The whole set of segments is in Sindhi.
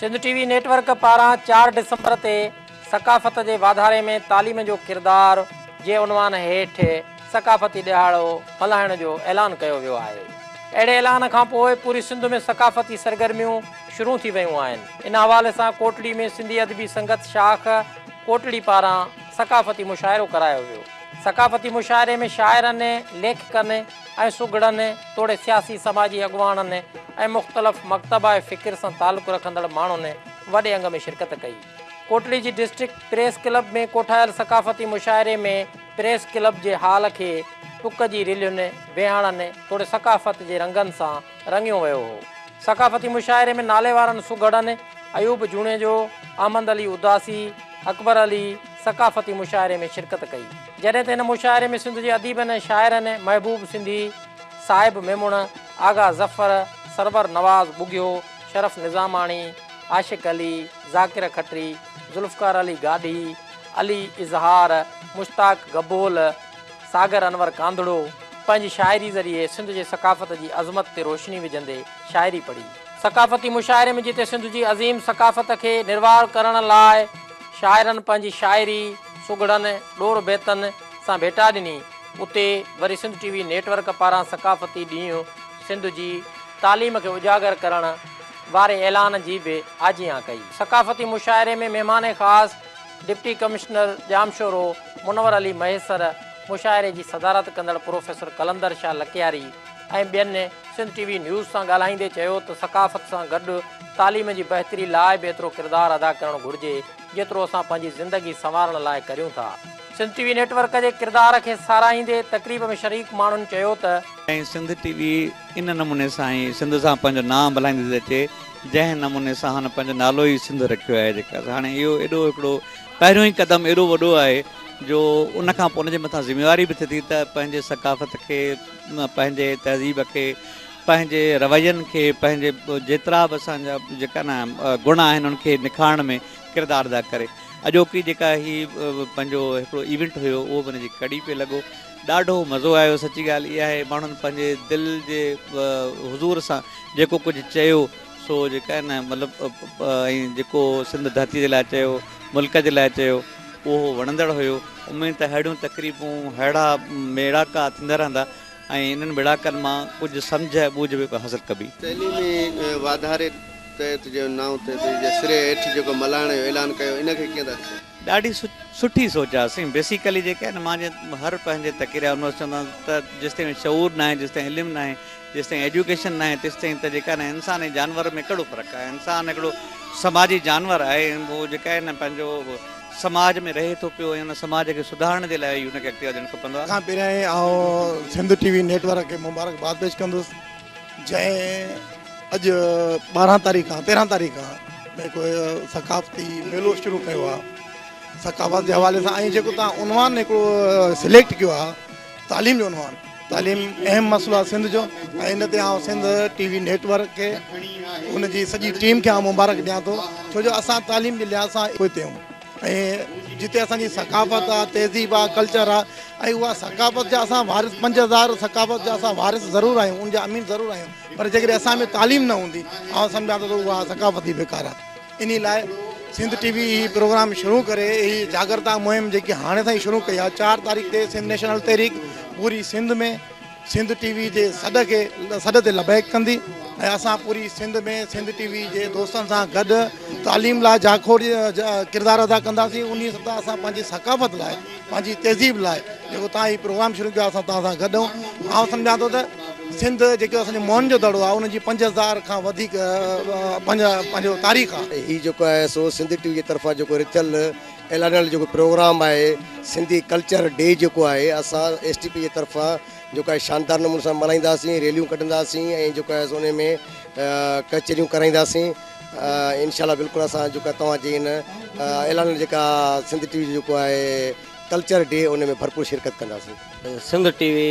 سنڌ ٽي وي نيٽ ورڪ پاران 4 ڊسمبر تي ثقافت جي واڌاري ۾ تعليم جو ڪردار جي عنوان هيٺ ثقافتي ڏهاڙو ملهائڻ جو اعلان ڪيو ويو آهي. اهڙي اعلان کان پوء پوري سنڌ ۾ ثقافتي سرگرميون شروع ٿي ويون آهن. ان حوالي سان ڪوٽڙي ۾ سنڌي ادبي سنگت شاخ ڪوٽڙي پاران ثقافتي مشاعرو ڪرايو ويو. ثقافتي مشاعري ۾ شاعرن، ليکڪن ۽ سگهڙن توڙي سياسي سماجي اڳواڻن ۽ مختلف مڪتبه فڪر سان تعلق رکندڙ ماڻهن وڏي انگ ۾ شرڪت ڪئي. ڪوٽڙي جي ڊسٽرڪٽ پريس ڪلب ۾ ڪوٺايل ثقافتي مشاعري ۾ پريس ڪلب جي هال کي ٽڪ جي رلين، ويهاڻن توڙي ثقافت جي رنگن سان رڱيو ويو هو. ثقافتي مشاعري ۾ ناليوارن سگهڙن ايوب جوڻيجو، احمد علي اداسي، اڪبر علي ثقافتي مشاعري ۾ شرڪت ڪئي. جڏهن ته هن مشاعري ۾ سنڌ جي اديبن ۽ شاعرن محبوب سنڌي، صاحب ميمڻ، آغا ظفر، سرور نواز ٻگهيو، شرف نظاماڻي، عاشق علي، ذاڪر کٽري، ذوالفقار علي گاڏهي، علي اظهار، مشتاق گبول، ساگر انور ڪانڌڙو پنهنجي شاعري ذريعي سنڌ جي ثقافت جي عظمت تي روشني وجهندي شاعري پڙهي. ثقافتي مشاعري ۾ جتي سنڌ جي عظيم ثقافت کي نروار ڪرڻ لاء شاعرن پنهنجي شاعري سگهڙن ڏور بيتن سان ڀيٽا ڏني اتي وري سنڌ ٽي وي نيٽ ورڪ پاران ثقافتي ڏينهن سنڌ جي تعليم کي اجاگر ڪرڻ واري اعلان جي به آجيان ڪئي. ثقافتي مشاعري ۾ مهمان خاص ڊپٽي ڪمشنر ڄامشورو منور علي مهيسر، مشاعري جي صدارت ڪندڙ پروفيسر قلندر شاهه لڪياري ۽ ٻين سنڌ ٽي وي نيوز سان ڳالهائيندي چيو ته ثقافت سان گڏ تعليم جي بهتري لاء به ايترو ڪردار ادا ڪرڻ گهرجي جيترو اسان پنهنجي زندگي سنوارڻ لاء ڪريون ٿا. سنڌ ٽي وي نيٽ ورڪ جي ڪردار کي ساراهيندي تقريب ۾ شريڪ ماڻهن چيو ته. ۽ سنڌ ٽي وي ان نموني سان ئي سنڌ سان پنهنجو نانء ملهائيندي ٿي اچي جنهن نموني سان هن پنهنجو نالو ئي سنڌ رکيو آهي جيڪا هاڻي اهو ايڏو هڪڙو پهريون ئي قدم ايڏو وڏو آهي جو ان کان پوء ان جي مٿان ذميواري به ٿئي ٿي ته پنهنجي ثقافت کي پنهنجي تهذيب کي پنهنجي روين کي پنهنجي جيترا به اسان جا جيڪا نه گڻ آهن ان کي نکارڻ ۾ ڪردار ادا ڪري اڄوڪي جيڪا هي پنهنجو هڪڙو ايونٽ هيو اهو به ان جي ڪڙي پئي لڳو ڏاڍو مزو آيو سچي ڳالهه اها آهي ماڻهن پنهنجي دل جي حضور سان جيڪو ڪجهه چيو سو جيڪا آهي نه مطلب ۽ جيڪو سنڌ ڌرتي جي لاء چيو ملڪ جي لاء چيو اهو وڻندڙ هيو اميد ته اهڙيون تقريبون اهڙا ميڙاڪا ٿيندا رهندا ۽ انهن ميڙاڪن مان ڪجهه سمجهه ٻوجهه به حاصل ڪبي. تعليمي واڌاري تحت جي نانء تي جي سري هيٺ جيڪو ملهائڻ جو اعلان ڪيو ان کي ڪيئن ٿا ڏسو؟ ڏاڍي سٺي سوچ آ سائين بيسيڪلي جيڪي آهن مان جيئن هر پنهنجي تقرير يا ان وقت چوندو آهيان ته جيستائين شعور ناهي جيستائين علم ناهي جيستائين ايجوڪيشن ناهي تيستائين ته جيڪا نه انسان ۽ جانور ۾ ڪهڙو فرق آهي انسان هڪڙو سماجي جانور آهي ۽ هو جيڪا آهي نه پنهنجو سماج ۾ رهي ٿو پيو ۽ ان سماج کي سڌارڻ جي لاء ئي ان کي اڳتي وڌڻ کپندو آهي. کان پهريائين آئون سنڌ ٽي وي نيٽ ورڪ کي مبارڪباد پيش ڪندس جنهن اڄ 12 تاريخ کان 13 تاريخ کان هڪ ثقافتي ميلو شروع ڪيو آهي ثقافت جي حوالي سان ۽ جيڪو تان عنوان هڪڙو سليڪٽ ڪيو آهي تعليم جو عنوان تعليم اهم مسئلو آهي سنڌ جو ۽ ان تي آئون سنڌ ٽي وي نيٽ ورڪ کي ان جي سڄي ٽيم کي آئون مبارڪ ڏيان ٿو ڇو جو اسان تعليم جي لحاظ سان پوئتي آهيون ۽ جتي اسان جي ثقافت آ تهذيب آ ڪلچر آ ۽ اها ثقافت جا اسان وارث 5000 ثقافت جا اسان وارث ضرور آهيون ان جا امين ضرور آهيون پر جيڪڏهن اسان ۾ تعليم نه هوندي آئون سمجهان ٿو ته اها ثقافت ئي بيڪار آ انهي لاء سنڌ ٽي وي هي پروگرام شروع ڪري هي جاڳرتا مهم جيڪي هاڻي تائين شروع ڪئي آ 4 تاريخ تي سنڌ نيشنل تحريڪ پوري سنڌ ۾ سنڌ ٽي وي جي سڏ کي سڏ تي لبيڪ ڪندي ۽ اسان پوري سنڌ ۾ سنڌ ٽي وي جي دوستن سان گڏ تعليم لاء جاکوڙ ڪردار ادا ڪنداسين انهي سان اسان پنهنجي ثقافت لاء پنهنجي تهذيب لاء جيڪو تان هي پروگرام شروع ڪيو اسان تان سان گڏ آهيون آئون سمجهان ٿو ته سنڌ جيڪو اسان جو موهن جو دڙو آهي ان جي 5000 کان وڌيڪ پنهنجو تاريخ آهي. هي جيڪو آهي سو سنڌ ٽي وي جي طرفان جيڪو رٿيل اعلانيل جيڪو پروگرام آهي سنڌي ڪلچر ڊي جيڪو آهي اسان ايس ٽي پي جي طرفان جيڪو آهي شاندار نموني سان ملهائينداسين ريليون ڪڍنداسين ۽ جيڪو آهي سو ان ۾ ڪچهريون ڪرائينداسين انشاء الله بلڪل اسان جيڪو آهي توهان جي ان اعلانيل جيڪا سنڌ ٽي وي جو جيڪو آهي ڪلچر ڊي ان ۾ ڀرپور شرڪت ڪنداسين. سنڌ ٽي وي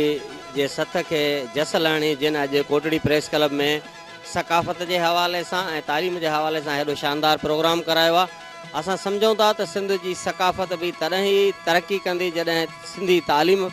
جي سٿ کي جس لهڻي جن اڄ ڪوٽڙي پريس ڪلب ۾ ثقافت جي حوالي سان ۽ تعليم جي حوالي سان هيڏو شاندار پروگرام ڪرايو آهي. اسان سمجهون ٿا ته سنڌ جي ثقافت به تڏهن ئي ترقي ڪندي جڏهن سنڌي تعليم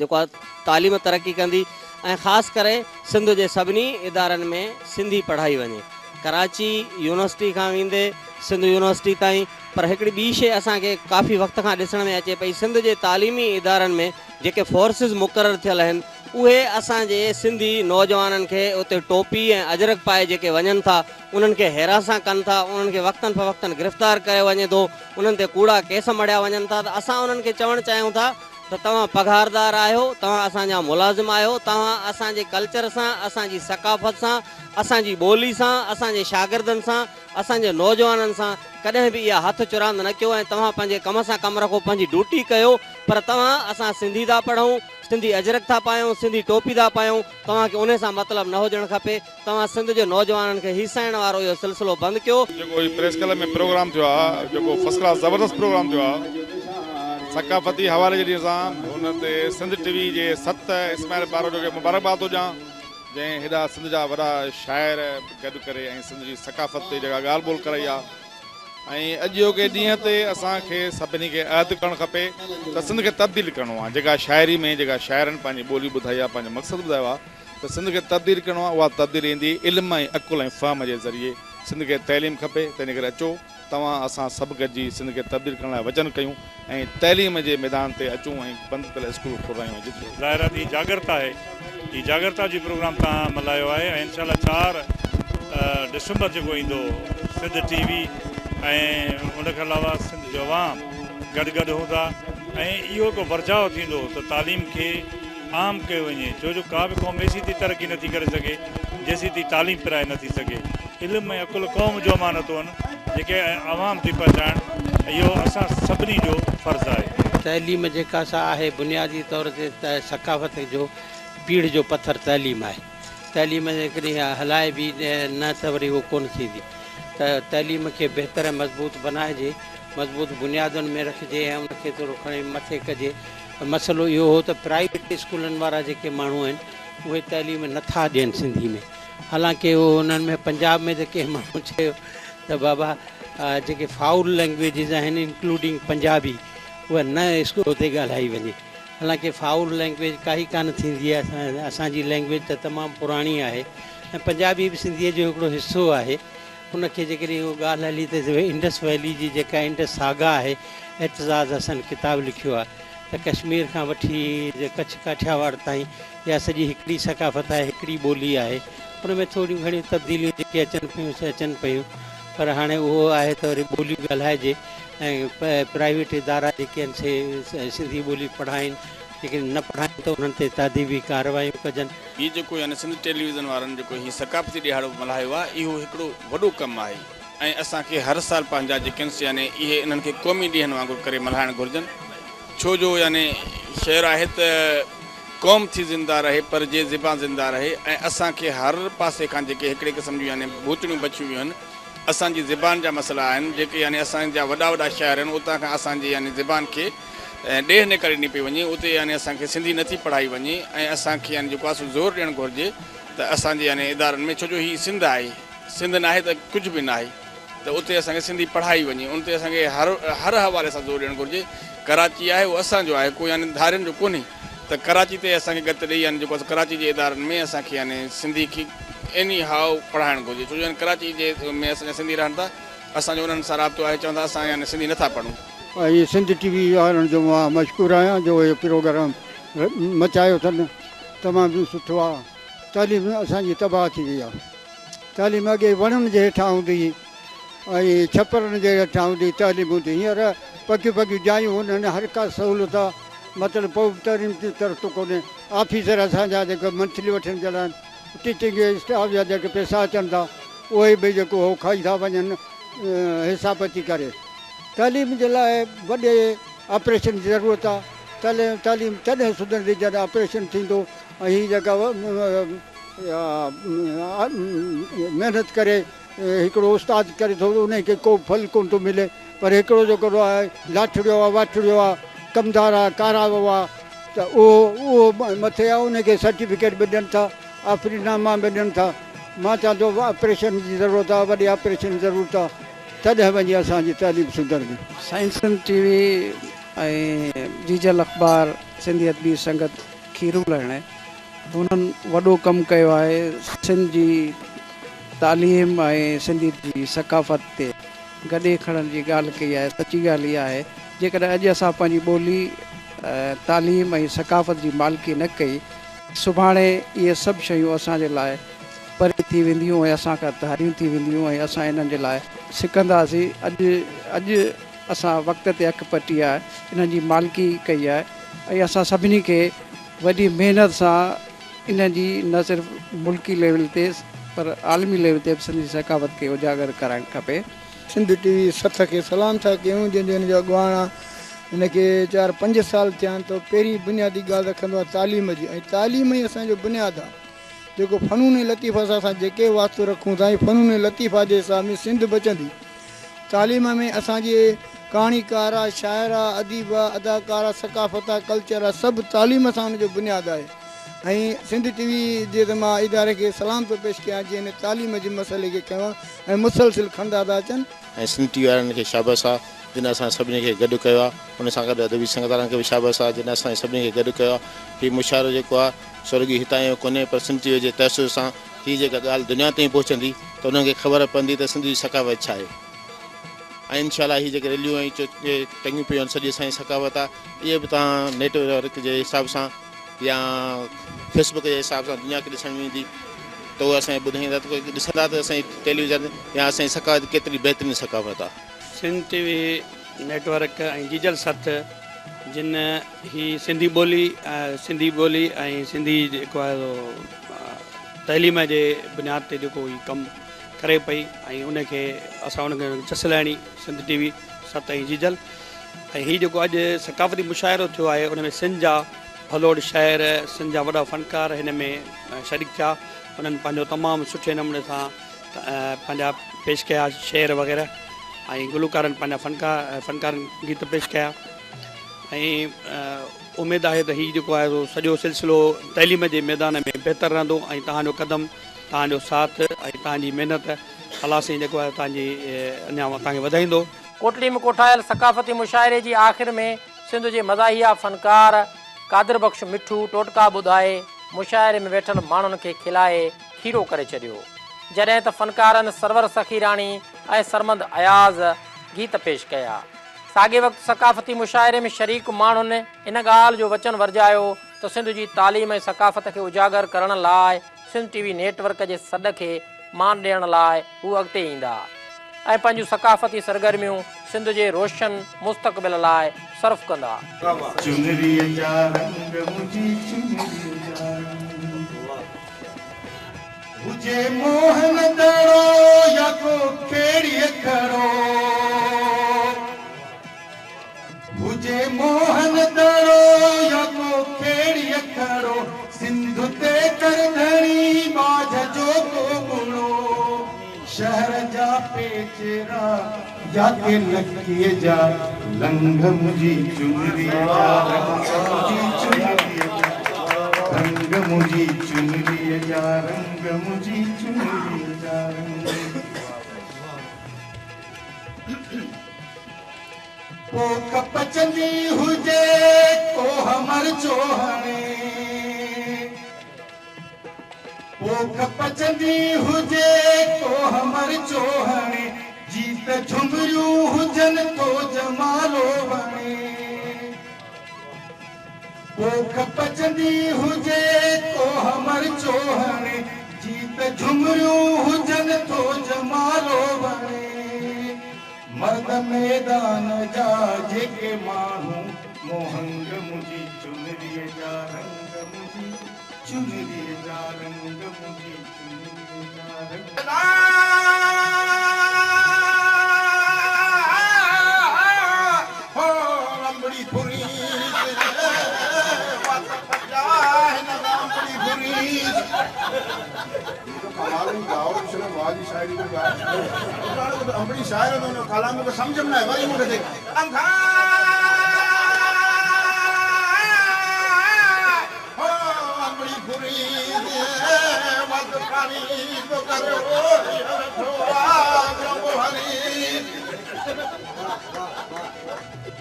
جيڪو آهي تعليم ترقي ڪندي ۽ خاص ڪري سنڌ جي سڀني ادارن ۾ سنڌي پڙهائي وڃي. ڪراچي يونيورسٽي کان ويندي سنڌ يونيورسٽي تائين پر هڪڙي ٻي شيء اسان کي ڪافي وقت کان ڏسڻ ۾ اچي پئي سنڌ جي تعليمي ادارن ۾ جيڪي فورسز مقرر ٿيل آهن اهي اسان جي سنڌي نوجوانن کي اتي ٽوپي ۽ اجرڪ پائي جيڪي وڃن ٿا انهن کي هراسان ڪن ٿا انهن کي وقتن فوقتن گرفتار ڪيو وڃي ٿو انهن تي ڪوڙا ڪيس مڙهيا وڃن ٿا ته اسان انهن کي چوڻ چاهيون ٿا ته توهان پگهاردار آهيو توهان اسان جا ملازم آهيو توهان اسان جي ڪلچر سان اسان جي ثقافت سان اسان جي ٻولي سان اسان جي شاگردن سان اسان جي نوجوانن سان ڪڏهن به اها هٿ چراند نه ڪيو ۽ توهان پنهنجي ڪم سان ڪم رکو پنهنجي ڊيوٽي ڪيو پر توهان اسان سنڌي ٿا پڙهون سنڌي اجرڪ ٿا پايون سنڌي ٽوپي ٿا پايون توهان کي انهي سان مطلب نه هجڻ کپي توهان سنڌ جي نوجوانن کي هيسائڻ وارو اهو سلسلو بند ڪيو. جيڪو هي پريس ڪلب ۾ پروگرام ٿيو آ جيڪو فرسٽ ڪلاس زبردست پروگرام ٿيو آ ثقافتي حوالي جي ڏينهن سان ان تي سنڌ ٽي وي جي ست اسماعيل ٻاروچو کي مبارڪباد ٿو ڏيان جنهن هيڏا سنڌ جا وڏا شاعر گڏ ڪري ۽ سنڌ جي ثقافت تي جيڪا ڳالهه ٻولهه ڪرائي آ ۽ اڄوڪي ڏينهن تي اسان کي سڀني کي عهد ڪرڻ کپي ته سنڌ کي تبديل ڪرڻو آ جيڪا شاعري ۾ جيڪا شاعرن پنهنجي ٻولي ٻڌائي آ پنهنجو مقصد ٻڌايو آ ته سنڌ کي تبديل ڪرڻو آ اها تبديلي ايندي علم ۽ عقل ۽ فهم جي ذريعي سنڌ کي تعليم کپي تنهنجي ڪري اچو توهان اسان سڀ گڏجي سنڌ کي تبديل ڪرڻ لاء وچن ڪيون ۽ تعليم جي ميدان تي اچون ۽ بند پيل اسڪول کولرايون ۽ جتي ظاهر آهي ته هي جاڳرتا آهي هي جاڳرتا جو پروگرام توهان ملهايو آهي ۽ انشاء الله چار ڊسمبر جيڪو ايندو سنڌ ٽي وي ۽ ان کان علاوه سنڌ جو عوام گڏ گڏ هوندا ۽ اهو هڪ ورجاء ٿيندو ته تعليم کي عام ڪيو وڃي ڇو جو ڪا به قوم ايسيتائين ترقي نٿي ڪري سگهي جيسيتائين تعليم پرائي نٿي سگهي. علم ۽ عقل قوم جو امانتون آهن جيڪي عوام تائين پهچائڻ اهو اسان سڀني جو فرض آهي. تعليم جيڪا سا آهي بنيادي طور تي ثقافت جو پيڙهه جو پٿر تعليم آهي. تعليم جيڪڏهن هلائبي نه ته وري اهو ڪونه ٿيندي ته تعليم کي بهتر ۽ مضبوط بنائجي، مضبوط بنيادن ۾ رکجي ۽ ان کي ٿورو کڻي مٿي ڪجي. مسئلو اهو هو ته پرائيويٽ اسڪولن وارا جيڪي ماڻهو آهن اهي تعليم نه ٿا ڏين سنڌي ۾ حالانڪه اهو انهن ۾ پنجاب ۾ ته ڪنهن ماڻهو چيو ته بابا جيڪي فائول لينگويجز آهن انڪلوڊنگ پنجابي اها نه اتي ڳالهائي وڃي حالانڪه فائول لينگويج ڪائي ڪانه ٿيندي آهي اسان جي لينگويج ته تمام پراڻي آهي ۽ پنجابي به سنڌيء جو هڪڙو حصو آهي ان کي جيڪڏهن اها ڳالهه هلي ته انڊس ويلي جي جيڪا انڊس ساگا آهي اعتزاز حسن ڪتاب لکيو آهي ته ڪشمير کان وٺي ڪڇ ڪاٺياواڙ تائين اها سڄي هڪڙي ثقافت آهي هڪڙي ٻولي آهي ان ۾ ٿوريون گهڻيون تبديليون جيڪي اچن پيون سي اچن پيون پر هاڻي اهو آهي ته وري ٻوليون ڳالهائجي ۽ پرائيويٽ ادارا جيڪي آهن سي سنڌي ٻولي پڙهائين جيڪڏهن نه پڙهائين ته انهن تي تاديبي ڪارروايون ڪجن. هي جيڪو يعني سنڌ ٽيليويزن وارن جيڪو هي ثقافتي ڏهاڙو ملهايو آهي اهو هڪڙو وڏو ڪم آهي ۽ اسان کي هر سال پنهنجا جيڪي آهن سي يعني اهي انهن کي قومي ڏينهن وانگر ڪري ملهائڻ گهرجن ڇو جو يعني شعر آهي ته قوم ٿي زنده رهي پر جي زبان زنده رهي ۽ اسان کي هر پاسي کان جيڪي هڪڙي قسم جون يعني ڀوتڻيون بڇيون ويون آهن اسان جي زبان جا مسئلا آهن جيڪي يعني اسان جا وڏا وڏا شاعر آهن اتان کان اسان جي يعني زبان کي ڏيهه نيڪالي ڏني پئي وڃي اتي يعني اسان کي سنڌي نٿي پڙهائي وڃي ۽ اسان کي يعني جيڪو آهي سو زور ڏيڻ گهرجي ته اسان جي يعني ادارن ۾ ڇو جو هي سنڌ آهي سنڌ ناهي ته ڪجهه به ناهي ته اتي اسان کي سنڌي پڙهائي وڃي ان تي اسان کي هر هر حوالي سان زور ڏيڻ گهرجي ڪراچي آهي اهو اسان جو آهي ڪو يعني ڌارين جو ڪونهي ته ڪراچي تي اسان کي ڳت ڏئي يعني جيڪو آهي سو ڪراچي جي ادارن ۾ اسان کي يعني سنڌي کي ايني هاء پڙهائڻ گهرجي ڇو جو يعني ڪراچي جي ۾ اسان جا سنڌي رهن ٿا اسان جو انهن سان رابطو آهي چون ٿا اسان يعني سنڌي نٿا پڙهون. ۽ سنڌ ٽي وي وارن جو مان مشڪور آهيان جو اهو پروگرام مچايو اٿن تمام سٺو آ تعليم اسان جي تباهه ٿي وئي آ تعليم اڳي وڻن جي هيٺان هوندي هئي ۽ ڇپرن جي هيٺان هوندي هئي تعليم هوندي هئي هينئر پڪيون پڪيون جايون هونن هر ڪا سهولت آ مطلب پوء به تعليم جي طرف ته ڪونهي آفيسر اسان جا جيڪي منٿلي وٺن چڙهن ٽيچنگ اسٽاف جا جيڪي پئسا اچن ٿا اهي به جيڪو هو کائي ٿا وڃن حصا پتي ڪري. تعليم جي لاء وڏي آپريشن جي ضرورت آ. تعليم تڏهن سڌرندي جڏهن آپريشن ٿيندو ۽ هي جيڪا محنت ڪري هڪڙو استاد ڪري ٿو انهي کي ڪو ڦل ڪونه ٿو ملي پر هڪڙو جيڪو آهي لاٺڙيو آ واٺڙيو آ ڪمدار آ ڪاراوو آ ته اهو اهو مٿي آ انهي کي سرٽيفڪيٽ به ڏين ٿا آفرين ناما به ڏين ٿا مان چوان ٿو آپريشن جي ضرورت آ وڏي آپريشن جي ضرورت آ تڏهن وڃي اسان جي تعليم سڌرندي. سائين سنڌ ٽي وي ۽ جيجل اخبار سنڌي ادبي سنگت کيرون لهڻي هنن وڏو ڪم ڪيو آهي سنڌ جي تعليم ۽ سنڌي جي ثقافت تي گڏي کڻڻ جي ڳالهه ڪئي آهي، سچي ڳالهه اها آهي جيڪڏهن اڄ اسان پنهنجي ٻولي، تعليم ۽ ثقافت جي مالڪي نه ڪئي سڀاڻي اهي سڀ شيون اسان جي لاء پري ٿي وينديون ۽ اسان کان ڌاريون ٿي وينديون ۽ اسان انهن جي لاء سڪنداسين. اڄ اڄ اسان وقت تي اک پٽي آهي، انهن جي مالڪي ڪئي آهي ۽ اسان سڀني کي وڏي محنت سان انهن جي نه صرف ملڪي ليول تي پر عالمي ليول تي به سنڌي ثقافت کي اجاگر ڪرائڻ کپي. سنڌ ٽي وي سٿ کي سلام ٿا ڪيون جنهن جو هن جو اڳواڻ آ هن کي چار پنج سال ٿيا آهن ته پهرين بنيادي ڳالهه رکندو آ تعليم جي ۽ تعليم ئي اسان جو بنياد آ جيڪو فنون لطيفه سان اسان جيڪي واسطو رکون ٿا ۽ فنون لطيفه جي حساب ۾ سنڌ بچندي تعليم ۾ اسان جي ڪهاڻيڪار آ شاعر آ اديب آ اداڪار آ ثقافت آ ڪلچر آ سڀ تعليم سان ان جو بنياد آهي ۽ سنڌ ٽي وي جي ته مان اداري کي سلام ٿو پيش ڪيان جنهن هن تعليم جي مسئلي کي کنيو آ ۽ مسلسل کڻندا ٿا اچن. ۽ سنڌ ٽي وي وارن کي شابس آ جن اسان سڀني کي گڏ ڪيو آ ان سان گڏ ادبي سنگت وارن کي به شابس آ جن اسان سڀني کي گڏ ڪيو آ هي مشاعرو جيڪو آ سو رڳي هتان جو ڪونهي پر سنڌ ٽي وي جي تحفظ سان هي جيڪا ڳالهه دنيا تائين پهچندي ته انهن کي خبر پوندي ته سنڌ جي ثقافت ڇا آهي ۽ انشاء الله هي جيڪي ريليون ۽ ٽنگيون پيون آهن سڄي اسان جي ثقافت آ اهي به توهان نيٽ ورڪ جي حساب سان يا فيس بڪ جي حساب سان دنيا کي ڏسڻ ۾ ايندي ته اهي اسان کي ٻڌائيندا ته ڏسندا ته اسان جي ٽيليويزن يا اسان جي ثقافت ڪيتري بهترين ثقافت آ. Sindh T V network ۽ Jijal Sath جن هي سنڌي ٻولي سنڌي ٻولي ۽ سنڌي جيڪو آهي سو تعليم جي بنياد تي جيڪو هي ڪم ڪري پئي ۽ ان کي اسان ان کي جس لهڻي سنڌ ٽي وي سٿ ۽ جيجل ۽ هي جيڪو اڄ ثقافتي مشاعرو ٿيو آهي ان ۾ سنڌ جا ڀلوڙ شاعر سنڌ جا وڏا فنڪار هن ۾ شريڪ ٿيا انهن پنهنجو تمام سٺي نموني سان پنهنجا پيش ڪيا شعر وغيره ۽ گلوڪارن پنهنجا فنڪار فنڪارن گيت پيش ڪيا ۽ اميد آهي ته هي جيڪو آهي سو سڄو سلسلو تعليم جي ميدان ۾ بهتر رهندو ۽ توهان جو قدم توهان جو ساٿ ۽ توهان جي محنت الله سائين جيڪو آهي توهان جي اڃا توهان کي وڌائيندو. ڪوٽڙي ۾ ڪوٺايل ثقافتي مشاعري جي آخر ۾ سنڌ جي مزاحيه فنڪار قادر بخش مٺو ٽوٽڪا ٻڌائي مشاعري ۾ ويٺل ماڻهن کي کلائي کيرو ڪري ڇڏيو. جڏهن ته فنڪارن سرور سخيراڻي ۽ سرمد اياز گيت پيش ڪيا. ساڳئي وقت ثقافتي مشاعري ۾ شريڪ ماڻهن ان ڳالهه جو وچن ورجايو ته سنڌ جي تعليم ۽ ثقافت کي اجاگر ڪرڻ لاء سنڌ ٽي وي نيٽ ورڪ جي سڏ کي مان ڏيڻ لاء هو اڳتي ايندا ۽ پنهنجون ثقافتي سرگرميون سنڌ جي روشن مستقبل لاء صرف ڪندا. چنريء جا رنگ منهنجي چنريء جا رنگ. هجي موهن دڙو يا ڪو کيڙيء کڙو. هجي موهن دڙو يا ڪو کيڙيء کڙو، سنڌ تي ڪر ڌڻي ٻاجهه جو ڪو ٻڙو. شهر جا پيچرا يا ڪي لڪيء جا لنگهه، منهنجي چنريء جا رنگ، منهنجي چنريء جا رنگ، منهنجي چنريء جا رنگ، منهنجي چنريء جا رنگ. پوک پچندي هجي ڪوهه مرچو هڻي، پوک پچندي هجي ڪوهه مرچو هڻي، جيت جهمريون هجن ٿو جمالو وڻي. پوک پچندي هجي ڪوهه مرچو هڻي، جيت جهمريون هجن ٿو جمالو وڻي. مرد ميدان جا جيڪي ماڻهو موهنگ، منهنجي چنريء جا رنگ، منهنجي چنريء جا رنگ، منهنجي چنريء جا رنگ.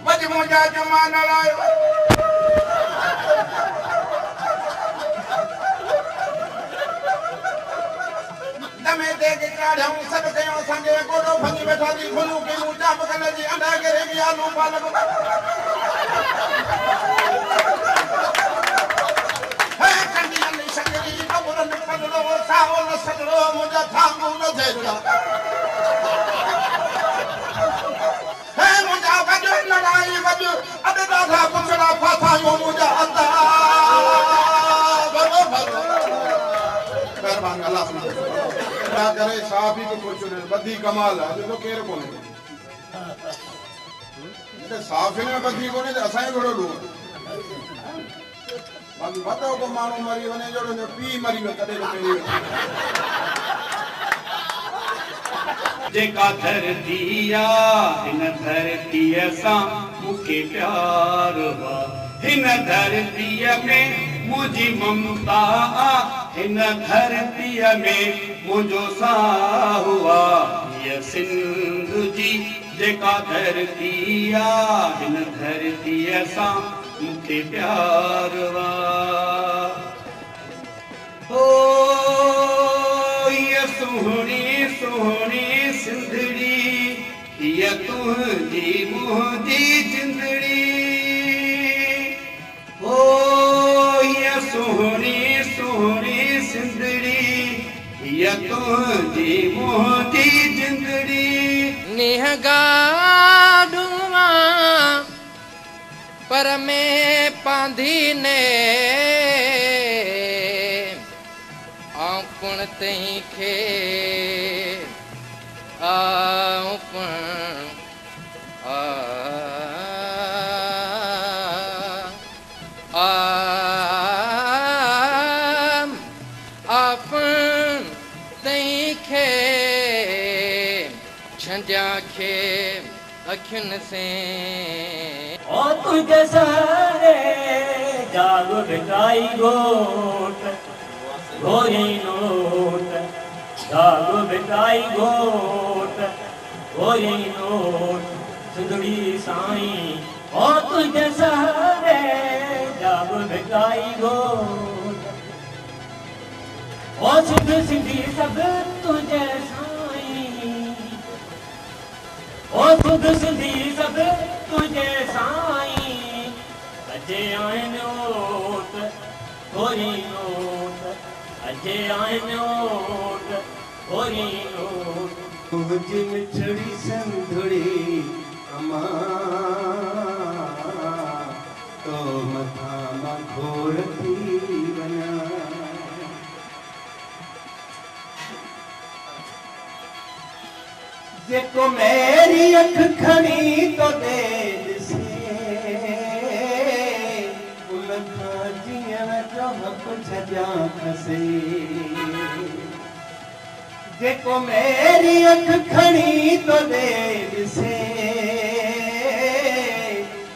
وڄ منهنجا جمعا نه لايو. دمي ديڳ چاڙهيائون، سڏ ڪيائون اسان کي، گوڏو ڀڃي ويٺاسين، کلون ڪيون، چاپ ڪل جي انڊا گريوي، آلو پالڪ. هي ڪنڊين شڪري، ٻٻرن پنڙو، سائو نه سڏڙو، منهنجا ٿانگو نه ٿيڙا. هي منهنجا وڄ لڙائي وڄ، اڄ ڏاڍا بڇڙا ڦاٿا آهيون منهنجا ادا. ڀلو ڀلو. مهرباني الله سلامت. الله ڪري صحافي به خوش هجن. ٻڌي ڪمال آ ڏسو ڪير ڪونهي. جڏهن صحافين ۾ ٻڌي ڪونهي ته اسان جو ڪهڙو ڏوهه. باقي وڏو ڪو ماڻهو مري وڃي جهڙو هن جو پيء مري ويو تڏهن به پهرين ويٺو. جيڪا ڌرتي آ هن ڌرتيء سان مون کي پيار آ هن ڌرتيء ۾ منهنجي ممتا آ هن ڌرتيء ۾ منهنجو ساهه آ هيء سنڌ جي جيڪا ڌرتي آ هن ڌرتيء سان مون کي پيار آ. او هيء سهڻي سهڻي سنڌڙي، هيء تنهنجي منهنجي جندڙي. او هيء سهڻي سهڻي سنڌڙي، هيء تنهنجي منهنجي جندڙي. نينهن گاڏئان پر ۾ پانڌي ني، آئون پڻ تنهن کي، آئون پڻ آ آ پڻ تنهن کي، ڇنڊيان کي اکين سين. او تنهنجي سهري جاڳ ڀٽائي گهوٽ گهوريائين نوٽ جاڳ ڀٽائي گهوٽ گهوريائين نوٽ سنڌڙي سائين او تنهنجي سهري جاڳ ڀٽائي گهوٽ او سنڌ سنڌي سڀ تنهنجي سائين. او سنڌ سنڌي سڀ تنهنجي سائين، اجهي آهن اوٽ گهوريائين نوٽ، اجهي آهن اوٽ گهوريائين نوٽ. منهنجي مٺڙي سنڌڙي امان تو مٿان مان گهور ٿي وڃان. جيڪو ميري اک کڻي تو ڏي ڏسي، ان کان جيئڻ جو حق ڇڏيان کسي. جيڪو ميري اک کڻي تو ڏي ڏسي،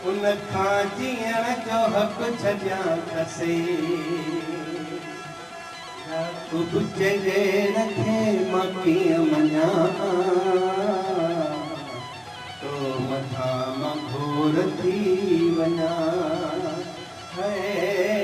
ان کان جيئڻ جو حق ڇڏيان کسي. يعقوب جي غير کي مان ڪيئن مڃان، تو مٿان مان گهور ٿي وڃان. هي.